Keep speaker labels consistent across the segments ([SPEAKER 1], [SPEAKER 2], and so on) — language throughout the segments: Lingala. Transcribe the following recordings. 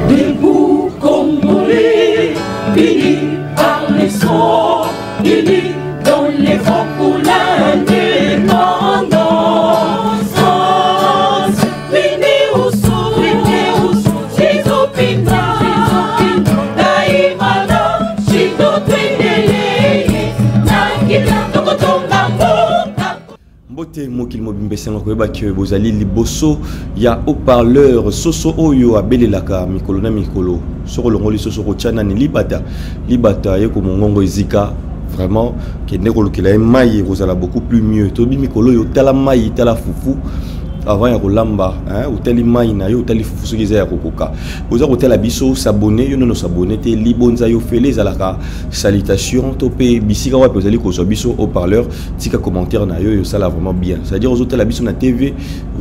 [SPEAKER 1] Debout Congolais, unis par les sons, unis dans les rangs pour l'indépendance. Unis au sous, unis au sous, Chizopina, Daimana, Chindo Twendele, Nakita Tokotonga Mboka.
[SPEAKER 2] Mbote mokili mobimba, esengo koyeba ke bozali liboso ya haut-parleur. Soso oyo abelelaka mikolo na mikolo, soko olongoli soso, kotya nani? Libata libata ye komongongo ezika. Vraiment, kende kolukela ye mai, ekozala beaucoup plus mieux. Toyebi mikolo oyo, tala mai, tala fufu avant ya kolamba, hein, otali mai na yo, otali fufu soki eza ya kokoka. Oza kotala biso, s'abonner. Yo nono s'abonner te, libonza yo fele. Ezalaka salutation to mpe bisika wapi ozali kozwa biso haut-parleur. Tika commentaire na yo, osala vraiment bien. C'est-à-dire ozotala biso na TV,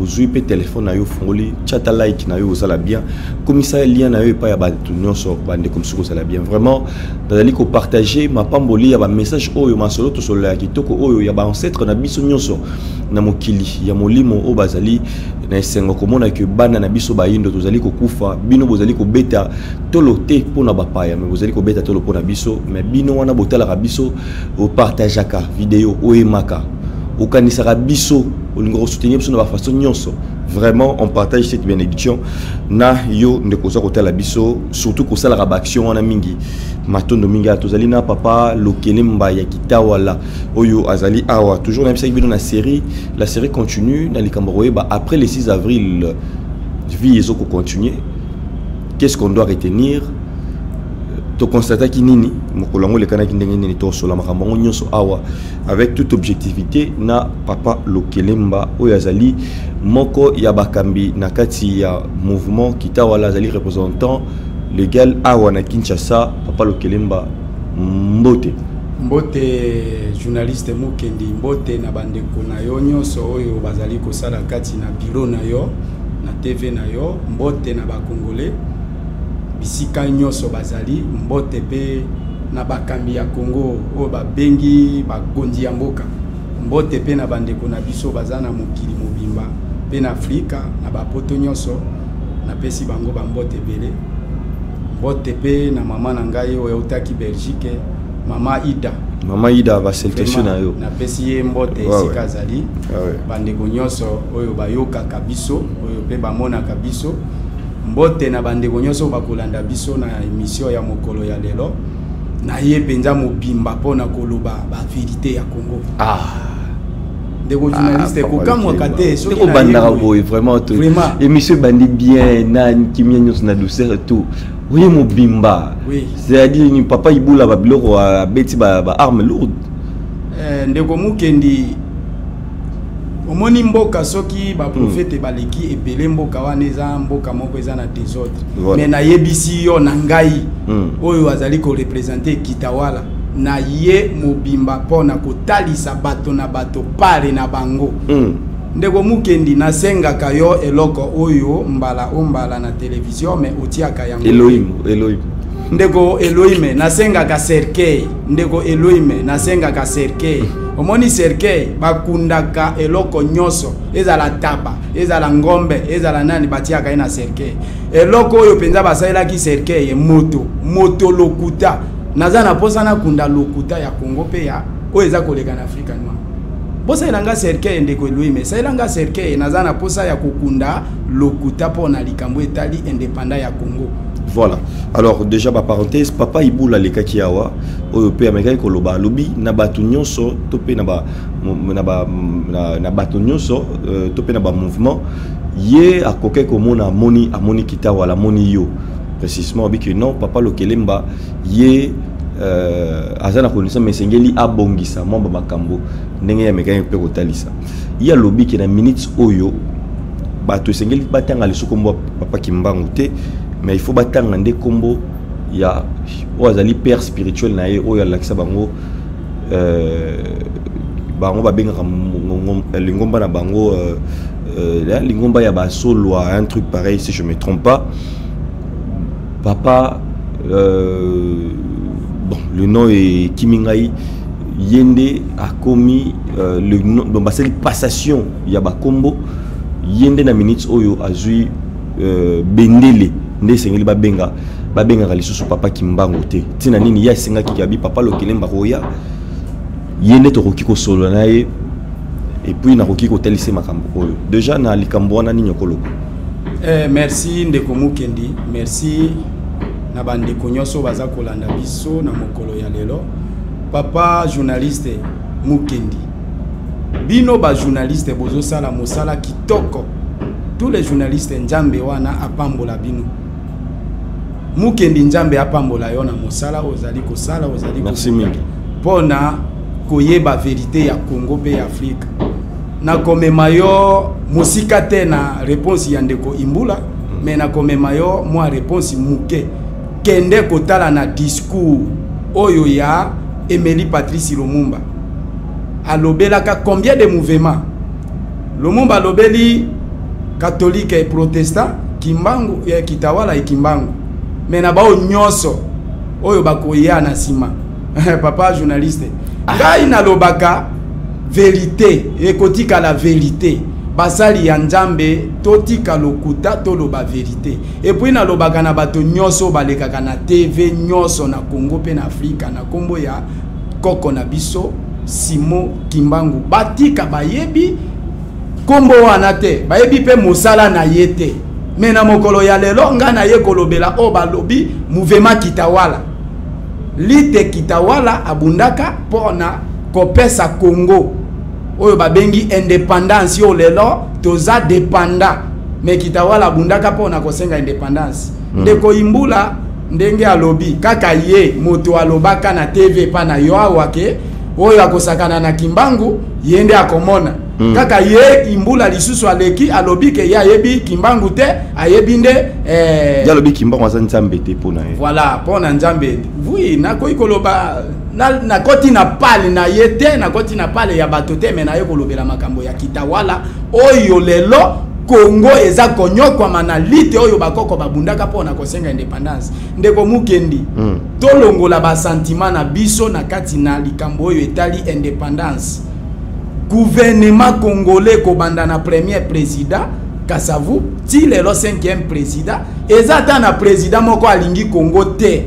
[SPEAKER 2] ozwi mpe telefone na yo, ofungoli, tiata like na yo, ozala bien. Komisa lien na yo epai ya bato nyonso, bandeko mosusu, kozala bien. Vraiment, nazali kopartage mapamboli ya bamessage oyo, masolo tosolola ya kitoko oyo ya baancêtre na biso nyonso na mokili ya molimo oyo bazali na esengo komona ke bana na biso bayindo tozali kokufa. Bino bozali kobeta tolo te mpona bapaya, me bozali kobeta tolo mpona biso. Me bino wana botalaka biso, opartageaka video, oyemaka, okanisaka biso, olinga kosoutenir biso na bafaçon nyonso. Vraiment, on partage cette bénédiction na yo, ndeko oza kotala biso, surtout kosalaka baaction wana mingi. Matondo mingi. Awa tozali na papa Lokelemba ya Kitawala oyo azali awa toujours. Nayebisaki bino na série, la série continue na likambo koyeba après le 6 avril, vie ezokocontinue. Qu'est-ce qu'on doit retenir? Toconstataki nini mokolo yango? Elekanaki ndenge nini? Tosola makambo yango nyonso awa avec toute objectivité na papa Lokelemba oyo azali moko ya bakambi na kati ya mouvement Kitawala, azali représentant légal awa na Kinshasa. Papa Lokelemba, mbote.
[SPEAKER 3] Mbote, journaliste Mukendi. Mbote na bandeko na yo nyonso oyo bazali kosala kati na bureau na yo, na TV na yo. Mbote na bakongolais bisika nyonso bazali. Mbote mpe na bakambi ya Congo oyo babengi bakonzi ya mboka. Mbote mpe na bandeko na biso baza na mokili mobimba mpe na Afrika, na bapoto nyonso. Napesi bango bambote ebele. Mbote mpe na mama na ngai oyo autaki Belgique, mama Ida.
[SPEAKER 2] Mama Ida, basalutation na yo.
[SPEAKER 3] Napesi ye mbote esika azali. Bandeko nyonso oyo bayokaka biso, oyo mpe bamonaka biso, mbote na bandeko nyonso oyo bakolanda biso na émission ya mokolo ya lelo. Na ye mpenza mobimba mpona koloba bavérité ya Congo. Ndeko journaliste, kokamwaka te soki
[SPEAKER 2] ndeko obandaka boye. Vraiment, to émission ebandi bien na kimia nyonso, na douceur et tout, oye mobimba. C'est-à-dire ni papa Ibula, babiloko abeti ba arme lourde.
[SPEAKER 3] Ndeko Mukendi, omoni mboka, soki baprofete baleki ebele, mboka wana eza mboka moko eza na désordre. Mais nayebisi yo na ngai oyo azali koreprésenter Kitawala na ye mobimba mpo na kotalisa bato na bato pare na bango. Ndeko Mukendi, nasengaka yo eloko oyo mbala o mbala na televizio, me otiaka yango te.
[SPEAKER 2] Elohim, Elohim.
[SPEAKER 3] Ndeko Elohime, nasengaka cercueil. Ndeko Elohime, nasengaka cercueil. Omoni cercueil, bakundaka eloko nyonso, ezala taba, ezala ngombe, ezala nani, batiaka ye na cercueil. Eloko oyo mpenza basalelaki cercueil, moto, moto lokuta. Naza na mposa nakunda lokuta ya Congo mpe ya oyo eza koleka na Afrika noire. Bosalela nga cercueil. Ndeko Elohime, salela nga cercueil. Naza na mposa ya kokunda lokuta mpo na likambo etali indépendant ya Congo.
[SPEAKER 2] Voilà. Alors déjà, ba parenthèse, papa Ibula alekaki awa oyo mpe amekaki koloba, alobi na bato nyonso to mpe na bato nyonso to mpe na bamouvement, ye akoki komona, amoni Kitawala, amoni yo précisément, alobi ke non, papa Lokelemba ye aza na connaissance, mais esengeli abongisa mwa bamakambo ndenge ye amekaki mpe kotalisa. Ye alobi ke na minute oyo bato esengeli batanga lisusu kombo ya papa Kimbangu te, mais il faut batanga nde kombo ya oyo azali père spirituel na ye, oyo alakisa bango. Bango babengaka lingomba na bango lingomba ya basolwa, un truc pareil si je me trompe pas. Papa bon, le nom est Kimingai. Ye nde akomi le nom. Bon, basali passation ya bakombo. Ye nde na minute oyo azwi bendele. Nde esengeli babenga babengaka lisusu papa Kimbangu te. Ntina nini ye asengaki kabi papa Lokelemba koya ye nde tokoki kosolola na ye et puis nakoki kotalisa makambo oyo déjà na likambo wana nini okoloba?
[SPEAKER 3] Merci ndeko Mukendi, merci na bandeko nyonso baza kolanda biso na mokolo ya lelo. Papa journaliste Mukendi, bino ba journaliste bozosala mosala kitoko. Tous les journalistes, Nzambe wana apambola bino. Mukendi, Nzambe apambola yo na mosala ozali kosala, ozali
[SPEAKER 2] Merci mingi.
[SPEAKER 3] Mpona koyeba vérité ya Congo mpe ya Afrique. Nakomema yo mosika te na réponse ya ndeko Imbula, me nakomema yo mwa réponse moke. Kende kotala na discours oyo ya Emery Patrice Lumumba, alobelaka combien de mouvement. Lumumba alobeli catholique et protestant, Kimbangu ya Kitawala e Kimbangu, me na bao nyonso oyo bakoya na nsima. Papa journaliste, ngai nalobaka vérité, ekotikala vérité. Basali ya Nzambe, totika lokuta, toloba vérité. Et puis nalobaka na bato nyonso balekaka na TV nyonso na Congo mpe na Afrika na nkombo ya koko na biso Simo Kimbangu, batika. Bayebi nkombo wana te, bayebi mpe mosala na ye te. Me na mokolo ya lelo, ngai naye kolobela oyo balobi mouvement Kitawala. Lite Kitawala abundaka mpo na kopesa Congo oyo babengi indépendance. Oyo lelo toza dépendant, me Kitawala abundaka mpo na kosenga indépendance. Ndeko Imbula, ndenge alobi kaka ye moto alobaka na TV epa na yo awa ke oyo akosakana na Kimbangu, ye nde akomona. Kaka ye Imbula lisusu aleki, alobi ke ye ayebi Kimbangu te, ayebi nde
[SPEAKER 2] Ye alobi Kimbangu aza Nzambe te mpo na ye.
[SPEAKER 3] Voilà, mpo na Nzambe. Oui, nakoki koloba, nakoti na pale na ye te, nakoti na pale ya bato te, me naye kolobela makambo ya Kitawala oyo lelo Congo eza konyokwama na lite oyo bakoko babundaka mpo na kosenga indépendance. Ndeko Mukendi, tolongola basentiment na biso na kati na likambo oyo etali indépendance. Gouvernement congolais, kobanda na premier président Kasavu ti lelo 5e président, eza ata na président moko alingi Congo te.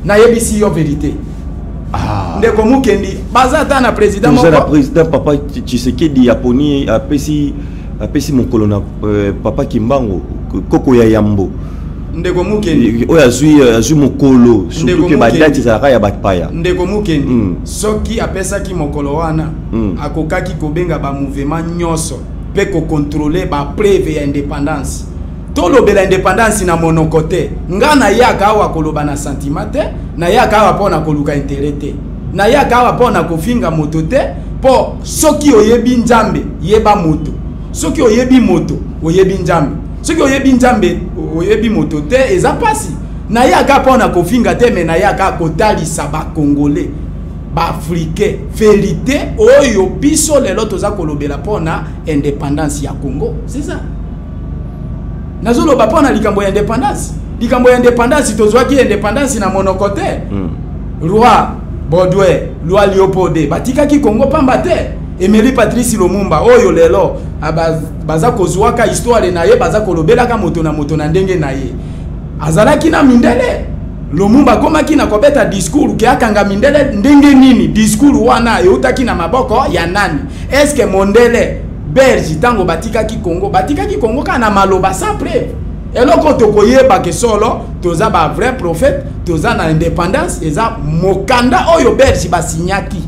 [SPEAKER 3] Nayebisi yo vérité. Ndeko Mukendi, baza ata na président
[SPEAKER 2] moko. Na président papa Tshisekedi aponi, apesi mokolo na papa Kimbangu, koko ya yambo.
[SPEAKER 3] Ndeko Mukendi,
[SPEAKER 2] oyo azwi mokolo, surtout ke badate ezalaka ya bapaya.
[SPEAKER 3] Ndeko Mukendi, soki apesaki mokolo wana, akokaki kobenga bamouvement nyonso mpe kocontrôler bapreuve ya indépendance. Tolobela indépendance na monoko te. Nga nayaka awa koloba na sentiment te, nayaka awa mpo na koluka intérêt te, nayaka awa mpo na kofinga moto te. Mpo soki oyebi Nzambe, yeba moto. Soki oyebi moto, oyebi Nzambe. Soki oyebi Nzambe, oyebi moto te, eza mpasi. Nayaka mpo na kofinga te, me nayaka kotalisa bacongolais, baafricain vérité oyo biso lelo toza kolobela mpo na indépendance ya Congo. C'est ça nazoloba mpo na likambo ya indépendance. Likambo ya indépendance, tozwaki indépendance na monoko te. Roi Baudouin, roi Léopold batikaki Congo pamba te. Emery Patrice Lumumba oyo lelo baza kozwaka histoire na ye, baza kolobelaka moto na moto na ndenge na ye, azalaki na mindele. Lumumba akomaki na kobeta discours ke akanga mindele ndenge nini. Discours wana eutaki na maboko ya nani? Est-ce mondele belge, ntango batikaki Congo, batikaki Congo kaka na maloba sans preuve? Eloko tokoyeba ke solo toza ba vrai prophète, toza na indépendance, eza mokanda oyo belge basinyaki.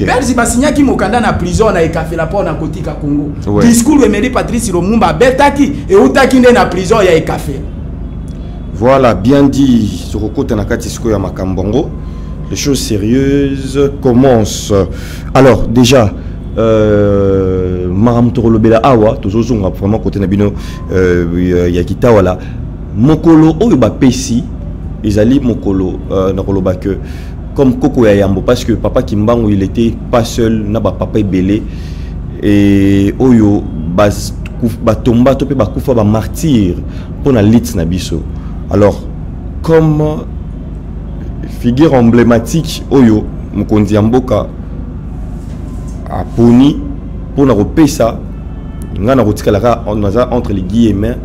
[SPEAKER 3] Belge basinyaki mokanda na prison na Ekafela mpo na kotika Congo. Discours Emery Patrice Lumumba abetaki eutaki nde na prison ya Ekafela.
[SPEAKER 2] Voilà, bien dit. Tokokota na kati sikoyo ya makambo yango. Les choses sérieuses commencent. Alors déjà, makambo tokolobela awa, tozozonga vraiment côté na bino ya Kitawala. Mokolo oyo bapesi ezali mokolo nakoloba que comme koko ya yambo, parce que papa Kimbangu, il était pas seul na bapapa ebele et oyo batomba to mpe bakufa bamartyr mpona lutte na biso. Alors, comme figure emblématique oyo mokonzi ya mboka aponi mpona kopesa, ngai na kotikalaka naza entre les guillemets.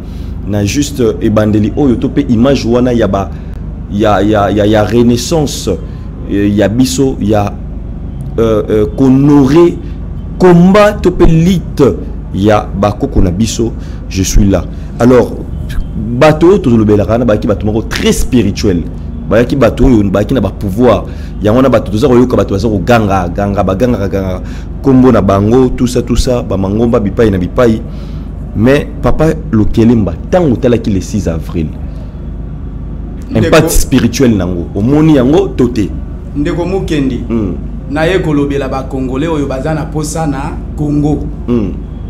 [SPEAKER 2] Na juste ebandeli oyo to pe image wana ya ba ya ya ya, ya renaissance ya biso ya kohonorer combat to pe lutte ya bakoko na biso. Je suis là. Alors bato oyo tozolobelaka wana bayaki bato moko très spirituel, bayaki bato oyo bayaki na bapouvoir. Yango wana bato toza koyoka, bato baza koganga ganga, bagangaka gangaka nkombo na bango, tout ça, tout ça, bamangomba bipai na bipai. Mais papa Lokelemba, ntango otalaki le 6 avril, impact spirituel nango omoni yango to te?
[SPEAKER 3] Ndeko Mukendi, naye kolobela bakongole oyo baza na posa na Congo.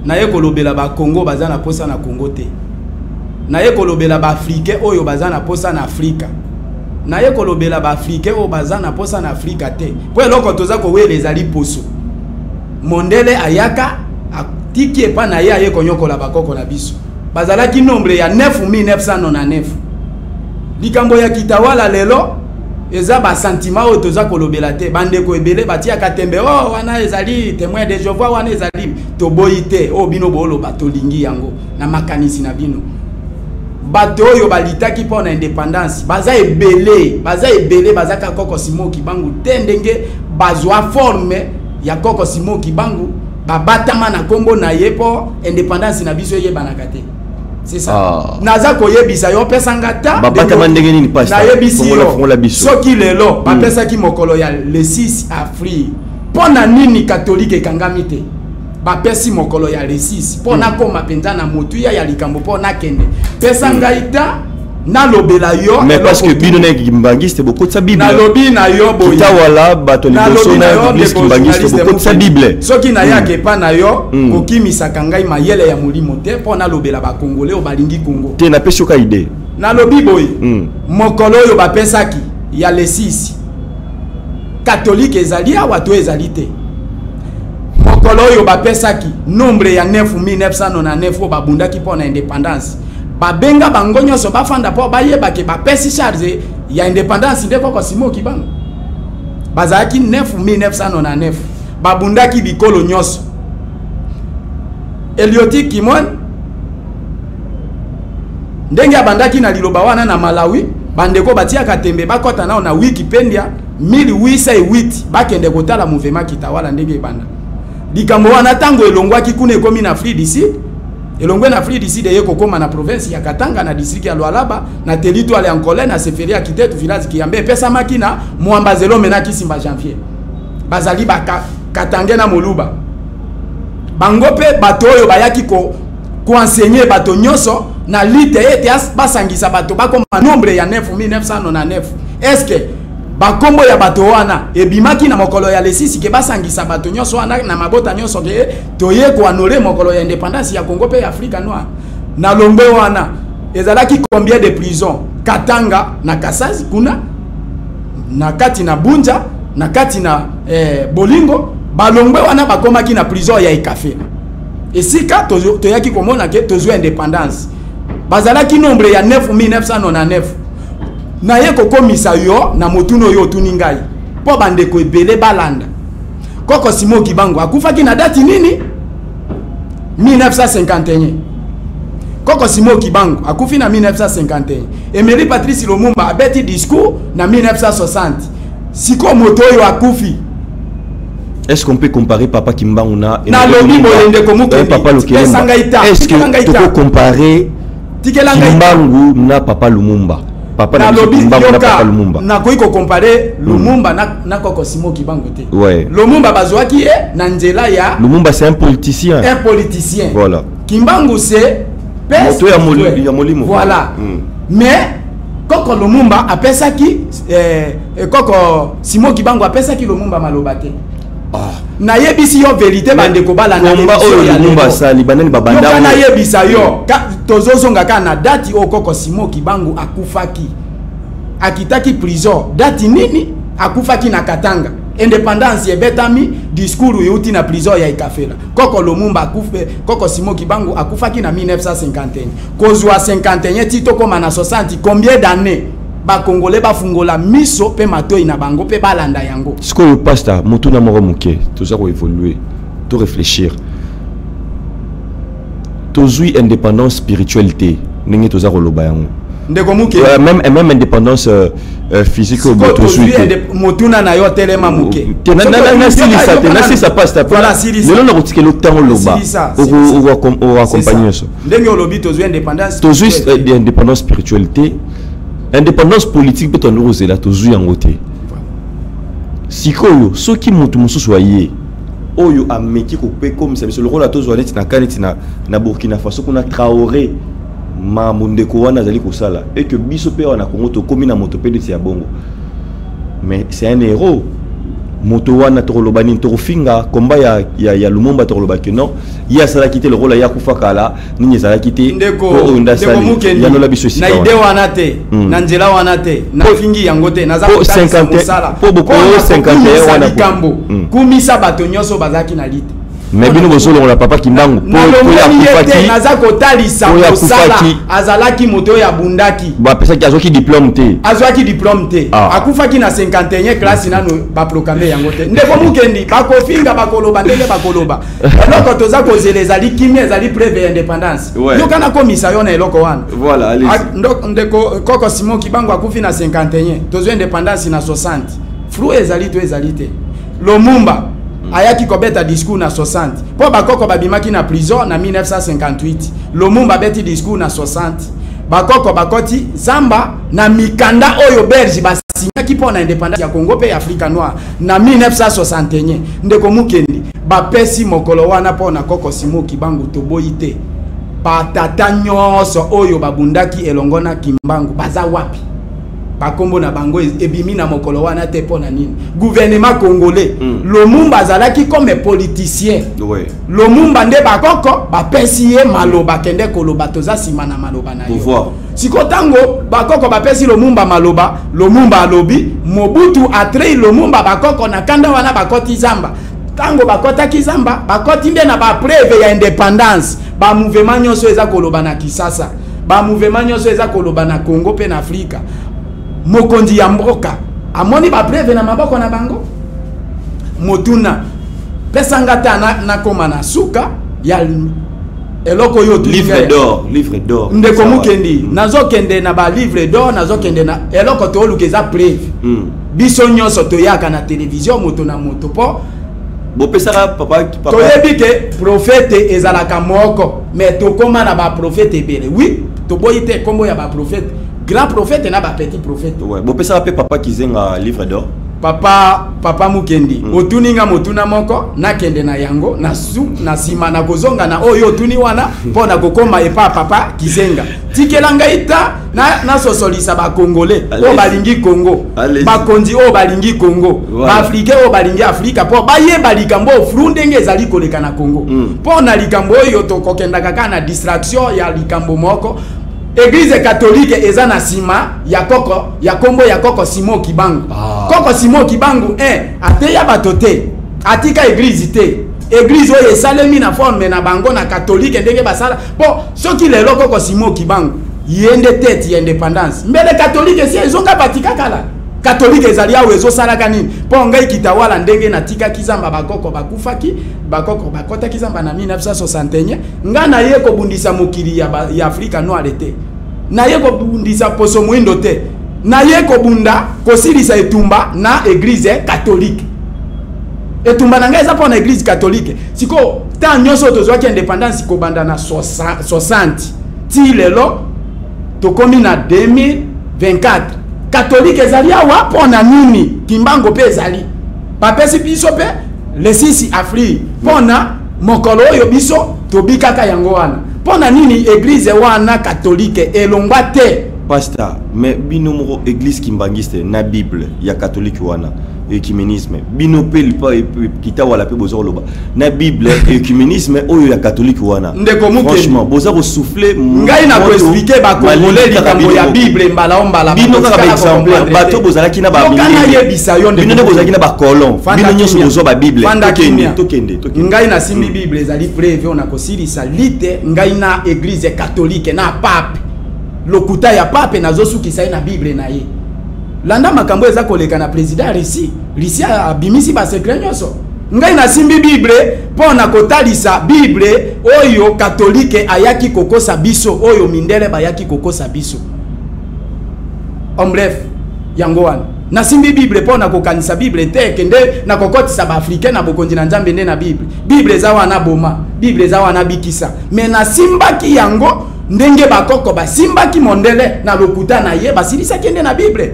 [SPEAKER 3] Naye kolobela bakongo baza na posa na Congo te. Naye kolobela baafricain oyo baza na posa na Afrika. Naye kolobela baafricain oyo baza na posa na Afrika te, mpo eloko toza kowela ezali poso. Mondele ayaka, atiki epa na ye, aye konyokola bakoko na biso. Bazalaki nombre ya 9999. Likambo ya Kitawala lelo eza basentiment oyo toza kolobela te. Bandeko ebele batiaka tembe: "Oh, wana ezali Témoin de Jéhovah, wana ezali." Toboyi te oyo bino booloba, tolingi yango na makanisi na bino. Bato oyo balitaki mpo na indépendance baza ebele, baza ebele, baza kaka koko Simon Kimbangu te. Ndenge bazwa forme ya koko Simon Kimbangu, babatama na nkombo na ye mpo indépendance na biso eyebanaka te. C'est ça.
[SPEAKER 2] Ah.
[SPEAKER 3] Naza koyebisa yo, opesanga ta.
[SPEAKER 2] Babatama ndenge nini, pasteur?
[SPEAKER 3] Nayebisi
[SPEAKER 2] Fongola,
[SPEAKER 3] yo.
[SPEAKER 2] fongola biso.
[SPEAKER 3] Soki lelo bapesaki mokolo ya le 6 avril, mpo na nini katolike ekangami te? Bapesi mokolo ya le 6 mpo nakóma mpenza na motuya ya likambo mpo nakende. Pesa ngai ta nalobela yo.
[SPEAKER 2] Mais parce que
[SPEAKER 3] eloko.
[SPEAKER 2] bino na kimbangiste bokotisa Bible.
[SPEAKER 3] Nalobi na yo boye.
[SPEAKER 2] Kitawala, bato liboso
[SPEAKER 3] Nalobi na
[SPEAKER 2] na
[SPEAKER 3] yo,
[SPEAKER 2] église
[SPEAKER 3] ndeko
[SPEAKER 2] kimbangiste
[SPEAKER 3] journaliste
[SPEAKER 2] bokotisa
[SPEAKER 3] Mukendi.
[SPEAKER 2] Bible.
[SPEAKER 3] Soki nayaka epa na yo, kokimisaka ngai mayele ya molimo te mpo nalobela bakongole oyo balingi Kongo.
[SPEAKER 2] Te, napesi yoka idée.
[SPEAKER 3] Nalobi boye: mokolo oyo bapesaki ya le 6, katolike ezali awa to ezali te? Mokolo oyo bapesaki nombre ya 9999 oyo babundaki mpo na indépendance, babenga bango nyonso bafanda mpo bayebake bapesi charge ya indépendance nde koko Simon Kimbangu. Bazalaki 9999, babundaki bikolo nyonso. Elioti Kimon, ndenge abandaki na liloba wana na Malawi, bandeko batiaka tembe, bakɔta nao na Wikipedia 1808, bakende kotala mouvement Kitawala ndenge ebanda. Likambo wana, ntango elongwaki kuna, ekomi na Afrique du Sud, elongwe na Afrique du Sud, eye kokóma na province ya Katanga, na district ya Lualaba, na territoire ya Nkole, na chefferie ya Kitetu, village Kiyambe. Epesamaki na Mwamba Zelome na Kisimba Janvier. Bazali bakatange na Moluba. Bango mpe bato oyo bayaki koenseigner bato nyonso na lutte ete basangisa bato bakoma nombre ya 9999. Est ce que bakombo ya bato wana ebimaki na mokolo ya le 6 ke basangisa bato nyonso wana na mabota nyonso ke toye kohonorer mokolo ya indépendance ya Congo mpe ya Afrika noire? Na lombe wana ezalaki combien de prison? Katanga na Kasasi kuna na kati na Bunja, na kati na Bolingo. Balongwe wana, bakomaki na prison ya Ekafela, esika toyaki komona ke tozwa indépendance. Bazalaki nombre ya 9999. Naye kokomisa yo na motuna oyo otuni ngai mpo bandeko ebele balanda. Koko Simon Kimbangu akufaki na dati nini? 1951. Koko Simon Kimbangu akufi na 1951. Emery Patrice Lumumba abeti discours na 1960. Sikoyo moto oyo akufi
[SPEAKER 2] Est-ce qu'on peut comparer Papa Kimbangu na
[SPEAKER 3] Nalobi boye, ndeko Mukendi.
[SPEAKER 2] Papa Lokelemba?
[SPEAKER 3] Pesa ngai ta.
[SPEAKER 2] Est-ce
[SPEAKER 3] Tikela ngai
[SPEAKER 2] que
[SPEAKER 3] ta.
[SPEAKER 2] toko comparer
[SPEAKER 3] Tikela ngai ta.
[SPEAKER 2] Kimbangu na Papa Lumumba? Papa na biso
[SPEAKER 3] Nalobi
[SPEAKER 2] Kimbangu na
[SPEAKER 3] yoka,
[SPEAKER 2] Papa Lumumba.
[SPEAKER 3] Nakoki kocomparer Lumumba na koko Simon Kimbangu te. Lumumba bazwaki ye na nzela ya
[SPEAKER 2] Lumumba, c'est un politicien.
[SPEAKER 3] Un politicien.
[SPEAKER 2] Voilà.
[SPEAKER 3] Kimbangu, c'est
[SPEAKER 2] Moto ya molimo.
[SPEAKER 3] Voilà. Mais koko Lumumba apesaki koko Simon Kimbangu apesaki Lumumba maloba te.
[SPEAKER 2] Ah.
[SPEAKER 3] Nayebisi yo vérité, bandeko balanda
[SPEAKER 2] Komba
[SPEAKER 3] émission
[SPEAKER 2] oyo
[SPEAKER 3] ya
[SPEAKER 2] Lumumba
[SPEAKER 3] lelo.
[SPEAKER 2] asali, banani babanda
[SPEAKER 3] Yoka,
[SPEAKER 2] oyo?
[SPEAKER 3] Nayebisa yo, tozozonga kaka na dati oyo koko Simon Kimbangu akufaki, akitaki prison dati nini, akufaki na Katanga, indépendance ebetami, discours euti na prison ya Ekafela. Koko Lumumba akufe, koko Simon Kimbangu akufaki na 1951. Kozwa 51 ti tokóma na 60, combien d'années? Bakongole bafungola miso mpe matoi na bango mpe balanda yango.
[SPEAKER 2] Sikoyo pasteur, motuna moko moke. Toza koévoluer, to réfléchir. Tozwi indépendance spirituelle te. Ndenge toza koloba yango.
[SPEAKER 3] Ndeko Muke.
[SPEAKER 2] Même indépendance physique oyo
[SPEAKER 3] Sikoyo
[SPEAKER 2] tozwi
[SPEAKER 3] tozwi
[SPEAKER 2] te.
[SPEAKER 3] Motuna na yo, telema moke.
[SPEAKER 2] Te, nasilisa te, nasilisa, pasteur.
[SPEAKER 3] Voilà, silisa.
[SPEAKER 2] Lelo nakotikela ntango loba.
[SPEAKER 3] Silisa, silisa.
[SPEAKER 2] Okoaccompagne
[SPEAKER 3] C'est ça.
[SPEAKER 2] nyonso.
[SPEAKER 3] Ndenge olobi, tozwi indépendance
[SPEAKER 2] Tozwi
[SPEAKER 3] spirituelle.
[SPEAKER 2] Indépendance spirituelle te, indépendance politique mpe tondi kozela, tozwi yango te. Sikoyo soki moto mosusu aye oyo ameki kokomisa biso lokola tozwa neti na ka neti na Burkina Faso kuna, Traoré, makambo ndeko wana azali kosala, et que biso mpe awa na Congo tokómi na moto mpe neti ya bongo, mais c'est un héros, moto wana tokoloba nini? Tokofinga komba ya Lumumba? Tokoloba ke non, ye asalaki te lokola ye akufa kala, nini ezalaki te?
[SPEAKER 3] Ndeko,
[SPEAKER 2] Po oyo nde
[SPEAKER 3] ndeko
[SPEAKER 2] asali
[SPEAKER 3] Mukendi,
[SPEAKER 2] yanola biso esika
[SPEAKER 3] na ide
[SPEAKER 2] wana.
[SPEAKER 3] wana te, na nzela wana te, nafingi yango te, naza
[SPEAKER 2] Po
[SPEAKER 3] kotalisa
[SPEAKER 2] 51
[SPEAKER 3] mosala.
[SPEAKER 2] po bokolo
[SPEAKER 3] Mpo na
[SPEAKER 2] 51
[SPEAKER 3] kokumisa
[SPEAKER 2] wana
[SPEAKER 3] likambo, kumisa bato nyonso bazalaki na lite.
[SPEAKER 2] Mais bino bozolongola papa Kimbangu po ye
[SPEAKER 3] Nalongoli ye te.
[SPEAKER 2] akufaki.
[SPEAKER 3] Naza kotalisa
[SPEAKER 2] Po ye
[SPEAKER 3] mosala.
[SPEAKER 2] akufaki.
[SPEAKER 3] Azalaki moto oyo abundaki.
[SPEAKER 2] Bapesaki, azwaki diplôme te.
[SPEAKER 3] Azwaki diplôme te.
[SPEAKER 2] Ah.
[SPEAKER 3] Akufaki na 51, classe nano baproclamer yango te. Ndeko Mukendi, bakofinga, bakoloba ndenge bakoloba, eloko toza kozela ezali kimia, ezali preuve ya indépendance. Yoka, nakomisa yo na eloko wana.
[SPEAKER 2] Voilà, allez.
[SPEAKER 3] Ndeko, koko Simon Kimbangu akufi na 51, tozwi indépendance na 60. Flou ezali to ezali te? Lumumba ayaki kobeta discours na 60, mpo bakoko babimaki na prison na 1958. Lumumba abeti discours na 60, bakoko bakoti zamba na mikanda oyo Belge basinyaki mpo na indépendance ya Congo mpe ya Afrika noire na 1961. Ndeko Mukendi, bapesi mokolo wana mpo na koko Simon Kimbangu, toboyi te. Batata nyonso oyo babundaki elongo na Kimbangu baza wapi? Bakombo na bango ebimi na mokolo wana te, mpo na nini? Gouvernement congolais, Lumumba azalaki comme politicien. Lumumba nde bakoko bapesi ye maloba, kende koloba, toza nsima na maloba na yo.
[SPEAKER 2] Pouvoir.
[SPEAKER 3] Siko ntango bakoko bapesi Lumumba maloba, Lumumba alobi, Mobutu atrei Lumumba. Bakoko na kanda wana bakoti zamba. Ntango bakɔtaki zamba, bakɔti nde na bapreuve ya indépendance. Bamouvement nyonso eza koloba na Kisasa, bamouvement nyonso eza koloba na Congo mpe na Afrika, mokonzi ya mboka amoni bapreuve na maboko na bango. Motuna, pesanga ta nakóma na suka ya eloko oyo otuni
[SPEAKER 2] Livre
[SPEAKER 3] ngai.
[SPEAKER 2] d'or, livre d'or.
[SPEAKER 3] Ndeko
[SPEAKER 2] Ça va.
[SPEAKER 3] Mukendi, nazokende na balivre d'or, nazokende na eloko tooluka eza preuve. Biso nyonso toyaka na télévision, moto na moto, mpo
[SPEAKER 2] Bopesaka papa.
[SPEAKER 3] Toyebi ke prophète ezalaka moko, mais tokóma na baprophète ebele. Oui, toboyi te nkombo ya baprophète, grand prophète na bapetit prophète.
[SPEAKER 2] Ouais, bopesaka mpe papa Kizenga livre d'or.
[SPEAKER 3] Papa Mukendi, otuni nga motuna moko, nakende na yango na su na nsima nakozonga na oyo otuni wana mpo na kokóma epa papa Kizenga. Tikela ngai ta nasosolisa bakongolais oyo
[SPEAKER 2] Allez-y.
[SPEAKER 3] balingi Congo,
[SPEAKER 2] Allez-y.
[SPEAKER 3] bakonzi oyo balingi Congo,
[SPEAKER 2] Voilà.
[SPEAKER 3] baafricain oyo balingi Afrika, mpo bayeba likambo oyo flou ndenge ezali koleka na Congo. Mpo na likambo oyo tokokendaka kaka na distraction ya likambo moko. Église catholique eza na nsima ya koko, ya kombo ya koko Simon Kimbangu.
[SPEAKER 2] Ah.
[SPEAKER 3] Koko Simon Kimbangu 1 ateya bato te, atika église te. Église oyo esalemi na forme na bango na catholique ndenge basala, mpo soki lelo koko Simon Kimbangu ye nde tête ya indépendance, mbele catholique esi ezonga batika kala. Catholique ezali awa, ezosalaka nini? Mpo ngai Kitawala, ndenge natikaki zamba, bakoko bakufaki, bakoko bakɔtaki zamba na 1961, ngai naye kobundisa mokili ya Afrika noire te, naye kobundisa poso moindo te, naye kobunda kosilisa etumba na église catholique. Etumba na ngai eza mpo na église catholique. Sikoyo ntango nyonso oyo tozwaki indépendance, kobanda na 60 ti lelo tokomi na 2024, catholique ezali awa mpo na nini? Kimbango mpe ezali, bapesi biso mpe le 6 avril mpo na mokolo oyo biso tobikaka yango wana. Mpo na nini église wana catholique elongwa te?
[SPEAKER 2] Pasteur, mais bino moko église kimbangiste na Bible ya catholique wana, œcuménisme, bino mpe lipa Kitawala mpe boza koloba na Bible œcuménisme oyo ya catholique wana.
[SPEAKER 3] Ndeko Mukendi.
[SPEAKER 2] Franchement, boza kosouffle.
[SPEAKER 3] Ngai na koexpliquer bakongole likambo ya Bible mbala o mbala.
[SPEAKER 2] Bino kaka baexemplaire, bato bozalaki na
[SPEAKER 3] Yoka, nayebisa yo, ndeko
[SPEAKER 2] bino nde bozalaki na bacolon,
[SPEAKER 3] Fanda
[SPEAKER 2] bino nyonso
[SPEAKER 3] kimia.
[SPEAKER 2] bozwa babible.
[SPEAKER 3] Fanda
[SPEAKER 2] Tokende,
[SPEAKER 3] kimia.
[SPEAKER 2] tokende, tokende.
[SPEAKER 3] Ngai nasimbi Bible, ezali preuve oyo nakosilisa lite ngai na église catholique na pape. Lokuta ya pape, nazosukisa ye na Bible na ye. Landa makambo eza koleka na président Russie. Russie abimisi basecret nyonso. Ngai nasimbi Bible mpo na kotalisa Bible. Oyo catholique ayaki kokosa biso, oyo mindele bayaki kokosa biso. En bref, yango wana nasimbi Bible mpo na kokanisa Bible te, kende na kokotisa baafricain na bokonzi na Nzambe nde na Bible. Bible eza wana boma, Bible eza wana bikisa, mais nasimbaki yango ndenge bakoko basimbaki mondele na lokuta na ye, basilisaki nde na Bible.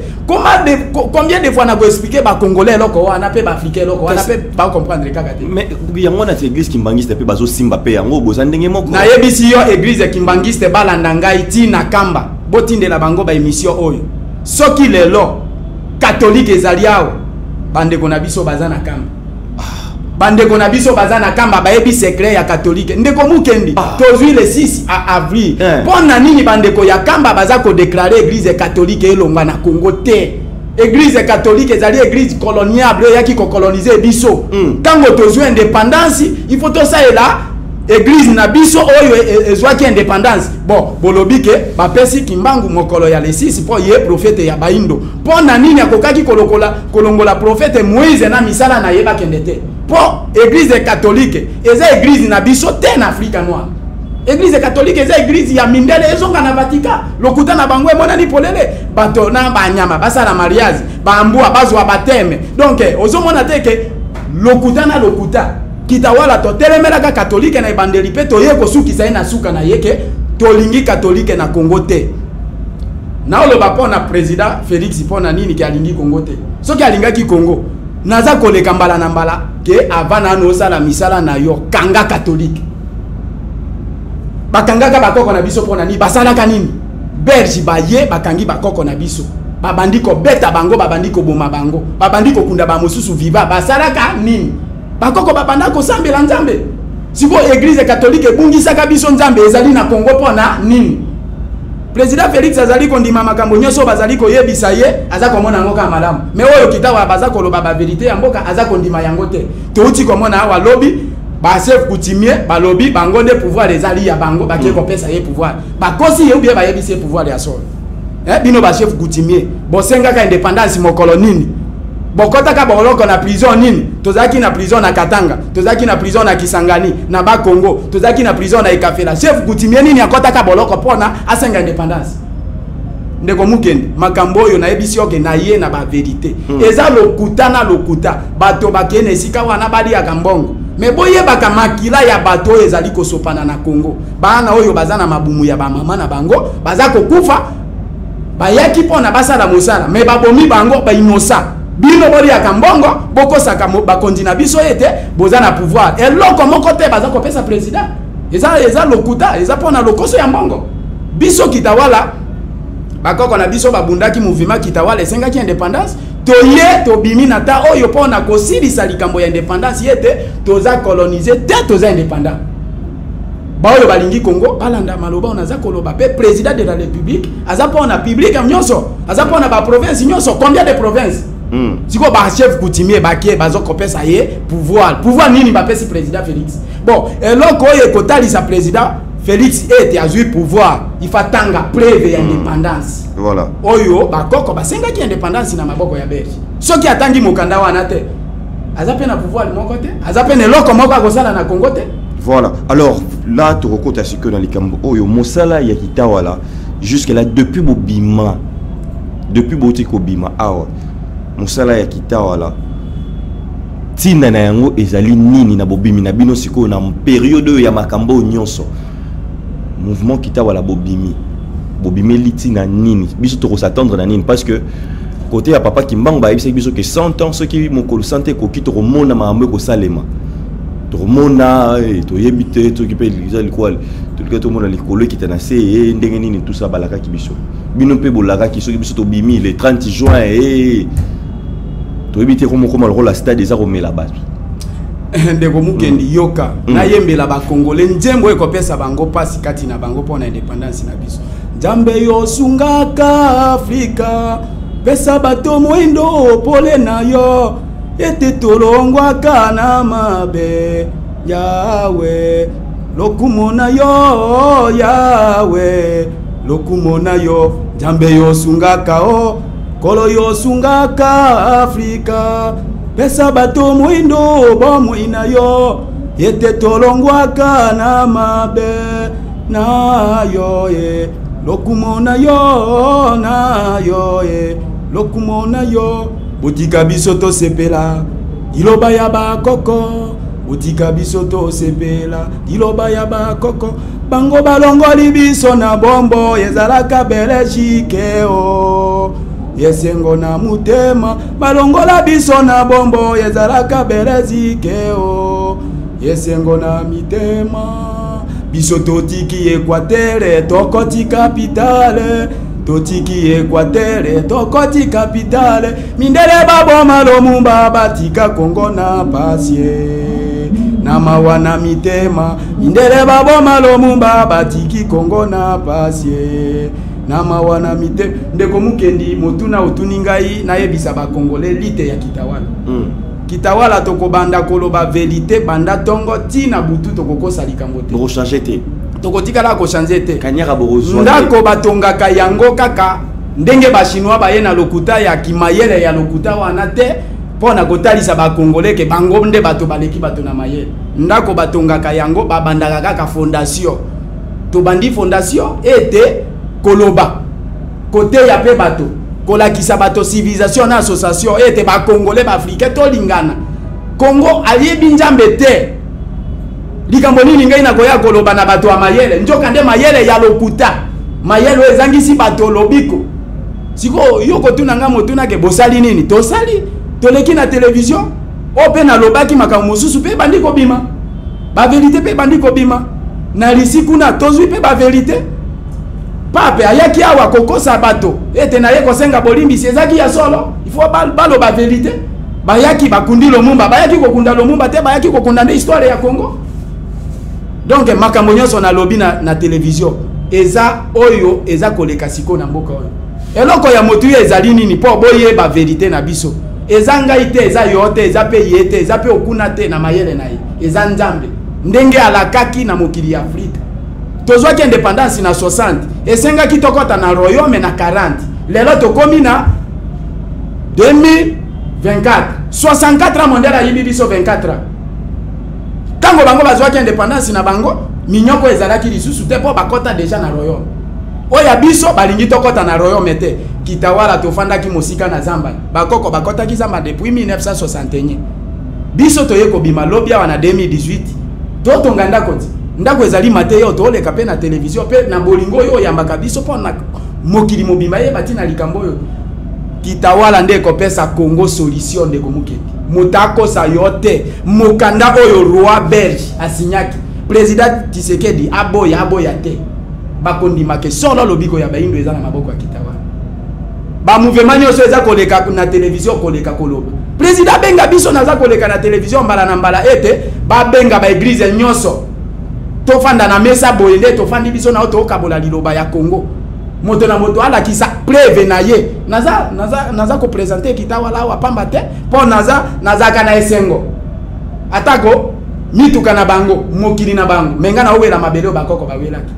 [SPEAKER 3] Combien de fois nakoexpliquer bacongolais eloko wana mpe baafricain eloko wana, mpe bacomprendre kaka te?
[SPEAKER 2] Mais yango wana ti église kimbangiste mpe bazosimba mpe yango, boza ndenge moko.
[SPEAKER 3] Nayebisi yo, église kimbangiste balanda ngai ntina Kamba, botindela bango baémission oyo. Soki lelo catholique ezali awa, bandeko na biso baza na Kamba, bandeko na biso baza na Kamba bayebi secret ya catholique. Ndeko Mukendi, tozwi le 6 avril. Mpo na nini bandeko ya Kamba baza kodéclarer église catholique elongwa na Congo te? Église catholique ezali église coloniale oyo eyaki kocoloniser biso. Ntango tozwi indépendance, il faut tosalela église na biso oyo ezwaki indépendance. Bon, bolobi ke bapesi Kimbangu mokolo ya le 6 mpo ye prophète ya baindo. Mpo na nini akokaki kolokola kolongola prophète Moïse na misala na ye bakende te? Mpo église catholique eza église na biso te na Afrika noire. Église catholique eza église ya mindele, ezonga na Vatican. Lokuta na bango emonani polele. Bato na banyama basala mariage, bambwa bazwa baptême. Donc ozomona te ke lokuta na lokuta. Kitawala totelemelaka catholique na ebandeli, mpe toye kosukisa ye na suka na ye ke tolingi catholique na Congo te. Naoloba mpo na président Félix, mpo na nini ke alingi Congo te? Soki alingaki Congo, naza koleka mbala na mbala ke avant nano osala misala na yo, kanga catholique. Bakangaka bakoko na biso mpo na nini? Basalaka nini? Belge baye, bakangi bakoko na biso, babandi kobeta bango, babandi koboma bango, babandi kokunda bamosusu viva. Basalaka nini? Bakoko babanda kosambela Nzambe. Sikoyo église catholique ebungisaka biso Nzambe ezali na Congo mpo na nini? Président Félix azali kondima makambo nyonso bazali koyebisa ye, aza komona yango kaka malamu. Mais oyo Kitawa baza koloba bavérité ya mboka, aza kondima yango te. Touti komona awa lobi bachef coutumier balobi bango nde pouvoir ezali ya bango, bakie kopesa ye pouvoir. Bakosi ye ou bien bayebisi ye pouvoir ya solo? Eh, bino bachef coutumier bosengaka indépendance mokolo nini? Bokɔtaka boloko na prison nini? Tozalaki na prison na Katanga, tozalaki na prison na Kisangani, na Bakongo, tozalaki na prison na Ekafela. Chef coutumier nini akɔtaka boloko mpona asenga indépendance? Ndeko Mukende, makambo oyo nayebisi yo ke na ye na bavérité eza lokuta na lokuta. Bato bakei na esika wana, baliaka mbongo, mais boyebaka makila ya bato oyo ezali kosopana na Congo. Bana oyo baza na mabumu ya bamama na bango baza kokufa, bayaki mpona basala mosala, mais babomi bango bainosa. Bino boliaka mbongo, bokosaka bakonzi na biso ete boza na pouvoir. Eloko moko te baza kopesa président, eza lokuta, eza mpona lokoso ya mbongo. Biso Kitawala, bakoko na biso babundaki mouvement Kitawala, esengaki indépendance. Toye, tobimi na ta oyo mpona kosilisa likambo ya indépendance ye te. Toza colonisé te, toza indépendant. Baoyo balingi Congo balanda maloba oyo naza koloba. Mpe président de la République aza mpona public nyonso, aza mpona baprovince nyonso. Combien de province? Sikoyo bachef coutumier bakie, bazokopesa ye pouvoir. Pouvoir nini bapesi président Félix? Bon, eloko oyo ekotalisa président Félix ete azwi pouvoir, ifa tanga preuve ya indépendance oyo bakoko basengaki indépendance na maboko ya Belge. Soki atangi mokanda wana te, aza mpe na pouvoir moko te, aza mpe na eloko moko akosala na Congo te.
[SPEAKER 2] Voilà. Alors là, tokokota sikoyo na likambo oyo mosala ya Kitawala jusque là depuis bobima, depuis bouti kobima awa. Mosala ya Kitawala, ntina na yango ezali nini na bobimi na bino sikoyo na période oyo ya makambo oyo nyonso? Mouvement Kitawala, bobimi, bobimeli ntina nini? Biso tokos'attendre na nini? Parce que côté ya papa Kimbangu, bayebisaki biso ke 100 ans, soki mokolo 100 ekoki, tokomona makambo ekosalema. Tokomona, toyebi te soki mpe eza likwa tolika tomona likolo ekita na se e ndenge nini. Tout ça balakaki biso, bino mpe bolakaki soki biso tobimi le 30 juin e toyebi te komokoma lokola stade eza komela bato.
[SPEAKER 3] Ndeko Mukendi, yoka, nayembela bakongole nzembo ekopesa bango mpasi kati na bango mpo na indépendance na biso. Nzambe yosungaka Afrika, pesa bato mwindo pole na yo ete tolongwaka na mabe. Yawe, lokumu na yo, Yawe, lokumu na yo. Nzambe yosungaka o kolo yosungaka Afrika, pesa bato mwindo bomoi na yo. Ete tolongwaka na mabe na yo e, lokumu na yo, na yo e, lokumu na yo. Botika biso tosepela liloba ya bakoko, botika biso tosepela liloba ya bakoko. Bango balongoli biso na bombo, ezalaka Belgique o. Esengo na motema, balongola biso na bombo, ezalaka Belgique o. Esengo na mitema, biso totiki Équateur, tokoti capitale. Totiki Équateur, tokoti capitale. Mindele baboma Lumumba, batika Kongo na pasie na mawa na mitema. Mindele baboma Lumumba, batiki Kongo na pasie na mawa na mitema. Ndeko Mukendi, motuna otuni ngai nayebisa bakongole lite ya Kitawala. Kitawala tokobanda koloba vérité banda tongo ntina butu, tokokosa likambo te.
[SPEAKER 2] Bokochange te.
[SPEAKER 3] Tokotikala kochange te.
[SPEAKER 2] Kanyaka bokozwa.
[SPEAKER 3] Ndako batongaka yango kaka ndenge bachinois baye na lokuta ya kimayele ya lokuta wana te, mpo na kotalisa bakongole ke bango nde bato baleki bato na mayele. Ndako batongaka yango, babandaka kaka fondation. Tobandi fondation ete koloba, koteya mpe bato, kolakisa bato civilisation na association, ete bakongole, baafricain tolingana. Kongo ayebi Nzambe te. Likambo nini ngai nakoya koloba na bato ya mayele? Nzoka nde mayele ya lokuta, mayele oyo ezangisi bato lobiko. Sikoyo yo kotuna ngai motuna ke bosali nini? Tosali, toleki na televizio oyo mpe nalobaki makambo mosusu mpe ebandi kobima, baverité mpe ebandi kobima na lisi kuna, tozwi mpe baverité. Pape ayaki awa kokosa bato ete naye kosenga bolimbisi, ezaki ya solo. Il faut baloba vérité. Bayaki bakundi Lumumba, bayaki kokunda Lumumba te, bayaki kokunda nde histoire ya Congo. Donc makambo nyonso nalobi na télévision eza oyo eza koleka sikoyo na mboka oyo. Eloko ya motuya ezali nini mpo boyeba vérité na biso? Eza ngai te, eza yo te, eza mpe ye te, eza mpe okuna te na mayele na ye, eza Nzambe ndenge alakaki na mokili ya Afrika. Tozwaki indépendance na 60, esengaki tokɔta na royaume na 40. Lelo tokomi na 2024, 64 ans. Mondele ayibi biso 24 ans. Ntango bango bazwaki indépendance na bango, minyoko ezalaki lisusu te mpo bakɔta déjà na royaume. Oyo ya biso balingi tokɔta na royaume te. Kitawala tofandaki mosika na zamba, bakoko bakɔtaki zamba depuis 1961. Biso toye kobima lobi awa na 2018, totonga ndako ti ndako ezali mate. Yo toleka mpe na televizio mpe na bolingo oyo oyambaka biso mpo na mokili mobimba yeba ntina likambo oyo. Kitawala nde ekopesa Congo solution. Ndeko Mokendi, moto akosa yo te. Mokanda oyo roi belge asinyaki, président Tshisekedi aboya, aboya te, bakondimaka solo lobiko ya bayindo eza na maboko ya Kitawala. Bamouvement nyonso eza koleka na televizio, koleka koloba, président abenga biso. Naza koleka na televizio mbala na mbala ete babenga baéglise nyonso, tofanda na mesa boye nde tofandi biso na yo, tokabola liloba ya Congo, moto na moto alakisa preuve na ye. Naza koprésenter Kitawala awa pamba te mpo nazalaka na esengo. Atako mituka na bango, mokili na bango, me ngai naowela mabele oyo bakoko bawelaki.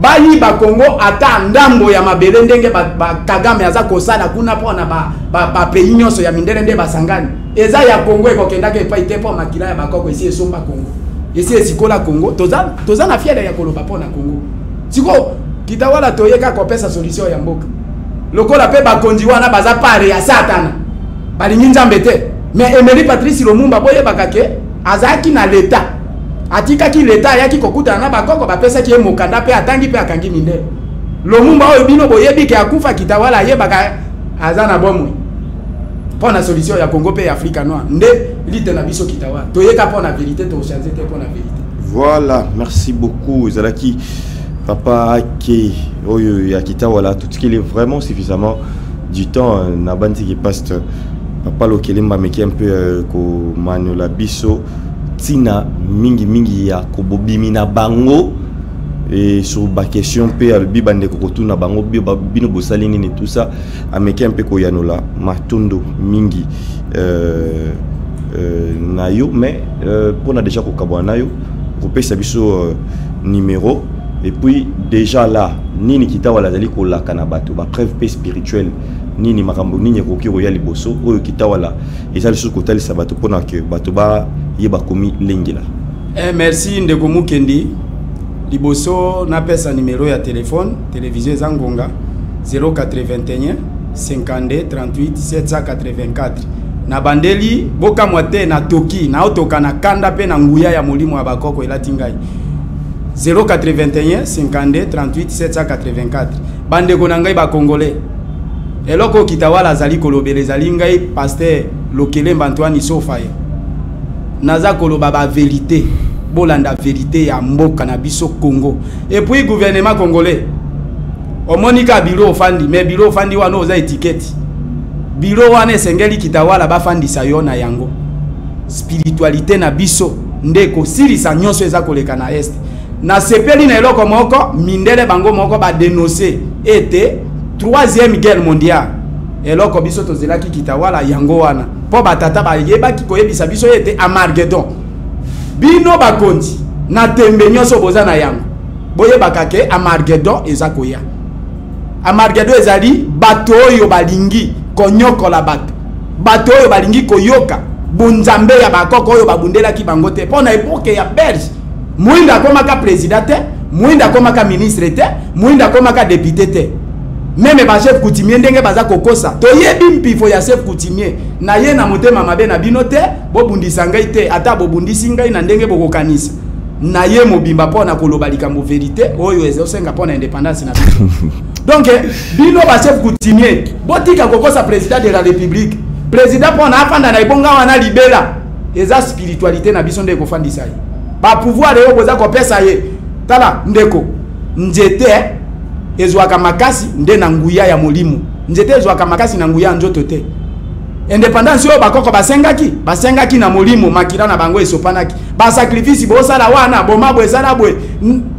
[SPEAKER 3] Bayiba Kongo ata ndambo ya mabele ndenge Kagame aza kosala kuna mpo na bapays nyonso ya mindele nde basangani, eza ya Kongo, ekokendaka epai te mpo makila ya bakoko esi esomba Kongo, esi esikola Kongo. Toza na fierté ya koloba mpo na Kongo. Sikoyo Kitawala toyeka kopesa solution ya mboka. Lokola mpe bakonzi wana baza pare ya Satana, balingi Nzambe te. Mais Emery Patrice Lumumba, boyebaka ke azalaki na leta, atikaki leta, ayaki kokutana na bakoko, bapesaki ye mokanda mpe atangi mpe akangi mindele. Lumumba oyo bino boyebi ke akufa, Kitawala ayebaka aza na bomoi mpo na solution ya Congo mpe ya Afrika noire. Nde lite na biso Kitawala, toyeka mpo na vérité, tochange te mpo na vérité.
[SPEAKER 2] Voilà, merci beaucoup. Ezalaki papa Ake oyo ya Kitawala. Totikeli vraiment suffisamment du temps na bandiki. Pasteur papa Lokelemba meki un peu komanola biso ntina mingimingi ya kobobimi na bango et sur baquestion mpe alobi bandeko kotuna bango bino bosali nini, tout ça. Ameki mpe koyanola matondo mingi na yo. Mais mpona déjà kokabwana na yo, kopesa biso numéro et puis déjà là nini Kitawala azali kolaka na bato, bapreuve mpe spirituelle nini, makambo nini ekoki koya liboso oyo Kitawala eza lisusu kotalisa bato mpona ke bato bayeba komi lengela.
[SPEAKER 3] Merci ndeko Mukendi. Liboso napesa numero ya telefone, télévision eza ngonga 081 52 38 784. Na bandeli bokamwa te, na toki naotoka na kanda mpe na nguya ya molimo ya bakoko elati ngai. 081 52 38 784. Bandeko na ngai bakongolais, eloko Kitawala azali kolobela ezali ngai pasteur Lokelemba Antoine Sofaye. Naza koloba ba vérité, bolanda vérité ya mboka na biso Congo. Et puis gouvernement congolais, omoni ka bureau ofandi, mais bureau ofandi wana oza étiquette. Bureau wana esengeli Kitawala bafandisa yo na yango. Spiritualité na biso nde kosilisa nyonso eza koleka na est. Nasepeli na eloko moko, mindele bango moko badénonce ete troisième guerre mondiale. Eloko biso tozelaki Kitawala yango wana, mpo batata bayebaki koyebisa biso ete Armageddon. Bino bakonzi na tembe nyonso boza na yango, boyebaka ke Armageddon eza koya. Armageddon ezali bato oyo balingi konyokola bato, bato oyo balingi koyoka bonzambe ya bakoko oyo babundelaki bango te. Mpo na epoke ya Belge, Mwinda akomaka président te, Mwinda akomaka ministre te, Mwinda akomaka député te. Même bachef coutumier ndenge baza kokosa, toyebi mpifo ya chef coutumier na ye na motema mabe na bino te. Bobundisa ngai te, ata bobundisi ngai na ndenge bokokanisa na ye mobimba mpo na koloba likambo vérité oyo ezosenga mpo na indépendance na biso. Donc bino bachef coutumier, botika kokosa président de la République. Président mpo na afanda na ebonga wana libela, eza spiritualité na biso nde ekofandisa ye. Bapouvoir oyo boza kopesa ye, tala ndeko, nzete ezwaka makasi nde na nguya ya molimo, nzete ezwaka makasi na nguya ya nzoto te. Indépendance oyo bakoko basengaki, basengaki na molimo, makila na bango esopanaki. Basacrifice bosala wana, boma boye, esala boye,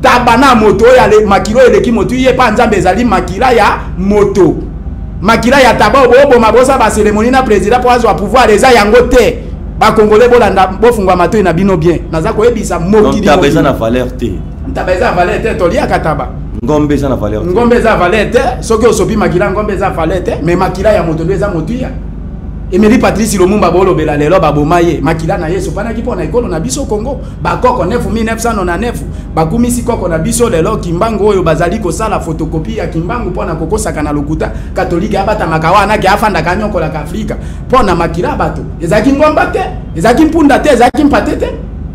[SPEAKER 3] taba na moto oyo makila oyo eleki moto ye pa Nzambe ezali makila ya moto. Makila ya taba oyo boboma, bosala bacérémonie na président mpo azwa pouvoir, eza yango te. Bakongole, bolanda, bofungwa matoi na bino bien, naza koyebisa mokili.
[SPEAKER 2] Taba eza na valeur te.
[SPEAKER 3] Ntaba eza valeur te, toliaka taba.
[SPEAKER 2] Ngombe eza na valeur te.
[SPEAKER 3] Ngombe eza valeur te. Soki osopi makila ngombe eza valeur te, mais makila ya moto nde eza motuya. Emeli Patrice Lumumba bolobela lelo, baboma ye, makila na ye esopanaki mpo na ekolo na biso Congo. Bakoko 9999 bakumisi koko na biso lelo Kimbangu, oyo bazali kosala photocopie ya Kimbangu mpo na kokosaka na lokuta. Katolike abatamaka wana ke afandaka anyokolaka Afrika mpo na makila ya bato. Ezalaki ngomba te, ezalaki mpunda te, ezalaki mpate te.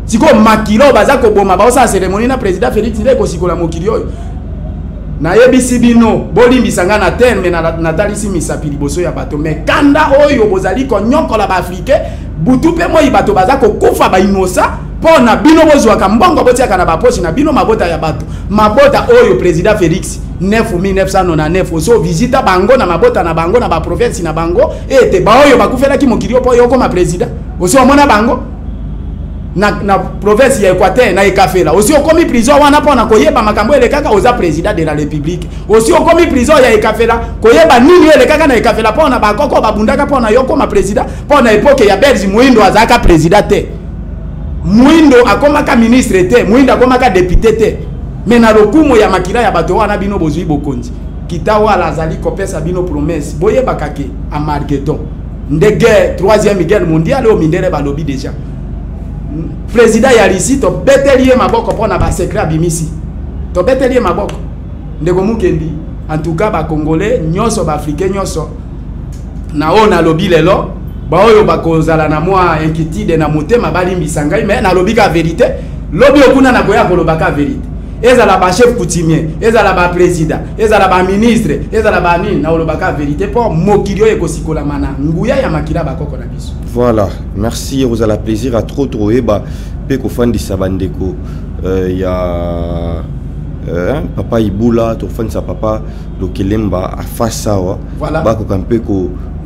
[SPEAKER 3] Sikoyo makila oyo baza koboma, baosala cérémonie na président Félix, nde ekosikola mokili oyo. Nayebisi bino, bolimbisa ngai na terme natalisi misapi liboso ya bato, mais kanda oyo bozali konyokola baafricain butu mpe moi, bato baza kokufa bainosa mpo na bino bozwaka mbongo botiaka na bapoche na bino. Mabota ya bato, mabota oyo président Félix 9999 oso visita bango na mabota na bango na baprovince na bango, ete baoyo bakufelaki mokili oyo mpo oyo okoma président, osi omona bango na province ya Équateur na Ekafela? Osi okomi prison wana mpo na koyeba makambo elekaka? Oza président de la République, osi okomi prison ya Ekafela koyeba nini oyo elekaka na Ekafela mpo na bakoko babundaka mpo na yo okoma président? Mpo na epoke ya Belge, Moyindo azalaka président te, Moyindo akomaka ministre te, Moyindo akomaka député te, mais na lokumu ya makila ya bato wana bino bozwi bokonzi. Kitawala azali kopesa bino promesse, boyebaka ke Armageddon nde guerre, troisième guerre mondiale oyo mindele balobi déjà. Président ya Russie, tobeteli ye maboko mpo na basecret abimisi, tobeteli ye maboko. Ndeko Mukendi, en tout cas bacongolais nyonso, baafricain nyonso, na oyo nalobi lelo, baoyo bakozala na mwa inquiétude na motema, balimbisa ngai, mais nalobi ka vérité. Lobi okuna nakoya koloba ka vérité, ezala bachef coutumier, ezala baprésident, ezala baministre, ezala banini, nakolobaka vérité mpo mokili oyo ekosikolama na nguya ya makila bakoko na biso.
[SPEAKER 2] Voilà, merci. Ozala plaisir à trop trop oyeba mpe kofandisa bandeko ya papa Ibula, tofandisa papa Lokelemba afasi awa.
[SPEAKER 3] Voilà.
[SPEAKER 2] Bakoka mpe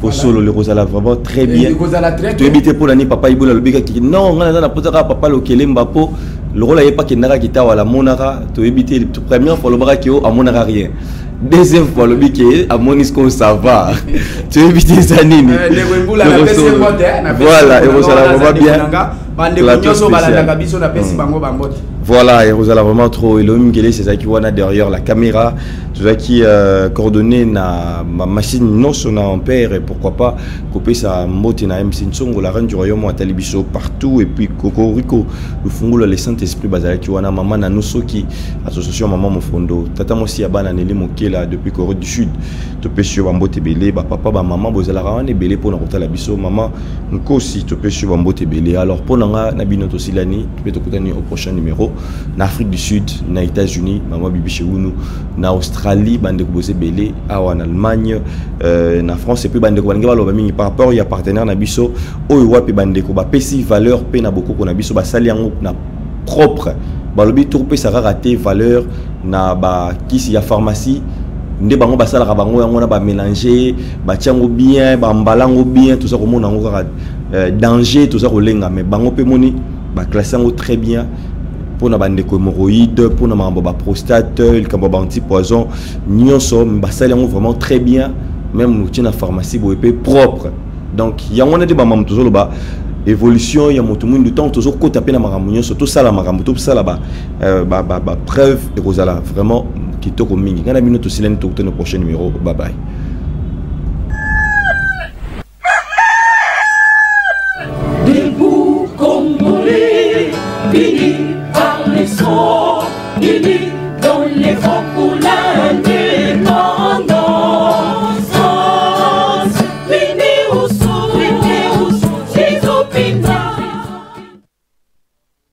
[SPEAKER 2] kosolola, ekozala vraiment très bien.
[SPEAKER 3] Ekozala très bien.
[SPEAKER 2] Toyebi te mpona nini papa Ibula alobi kaki non, ngai naza na mposa kaka papa Lokelemba, mpo lokola ye mpe akendaka Kitawala, amonaka. Toyebi te, première fois alobaka ke o amonaka rien, deuxième fois alobi ke amoni sikoyo, ça va. Toyebi te eza nini.
[SPEAKER 3] Ndeko Embula, napesi ye mbote, napesi
[SPEAKER 2] Voilà,
[SPEAKER 3] ye mbote.
[SPEAKER 2] ekozala
[SPEAKER 3] Aza
[SPEAKER 2] vraiment
[SPEAKER 3] ndeko
[SPEAKER 2] bien.
[SPEAKER 3] na nga. Bandeko
[SPEAKER 2] Plateau
[SPEAKER 3] nyonso
[SPEAKER 2] spécial.
[SPEAKER 3] balandaka biso, napesi bango bambote.
[SPEAKER 2] Voilà, ekozala vraiment trop. Elohim Ngelesi ezalaki wana derrière la caméra. Tozalaki coordonné na machine nyonso na ampère. Et pourquoi pas kopesa mbote na MC Ntsongo, la reine du royaume, atali biso partout. Et puis Kokoriko Lufungula, le Saint Esprit bazalaki wana. Mama na soki association Mama Mofondo, tata mwasi ya bana Neli Mokela depuis Corée du Sud, topesi yo bambote ebele. Bapapa, bamama bozalaka wana ebele mpona kotala biso. Mama Nkosi, topesi yo bambote ebele. Alors mpo na nga na bino, tosilani mpe tokutani au prochain numéro. Na Afrique du Sud, na États-Unis, mama Bibi Shewunu, na Australie, bandeko boza ebele awa, na Allemagne, na France. Et puis bandeko balingi baloba mingi par rapport ya partenaire na biso oyo wapi bandeko bapesi valeur mpe na bokoko na biso, basali yango na propre. Balobi tokopesa kaka te valeur na bakisi ya pharmacie nde bango basalaka bango yango na bamélange, batia yango bien, bambala yango bien, toza komona yango kaka danger, toza kolenga. Mais bango mpe moni baclasse yango très bien mpona bandeko hémorroïde, mpona makambo baprostate, likambo ya baantipoison nyonso, basali yango vraiment très bien. Même otie na pharmacie boye mpe propre. Donc yango wana nde bamamu tozoloba évolution ya moto mwindu. Ntango tozokota mpe na makambo nyonso, tosala makambo, tosala bapreuve, ekozala vraiment kitoko mingi. Ngai na bino tosilani, tokutani prochain numéro. Bye bye.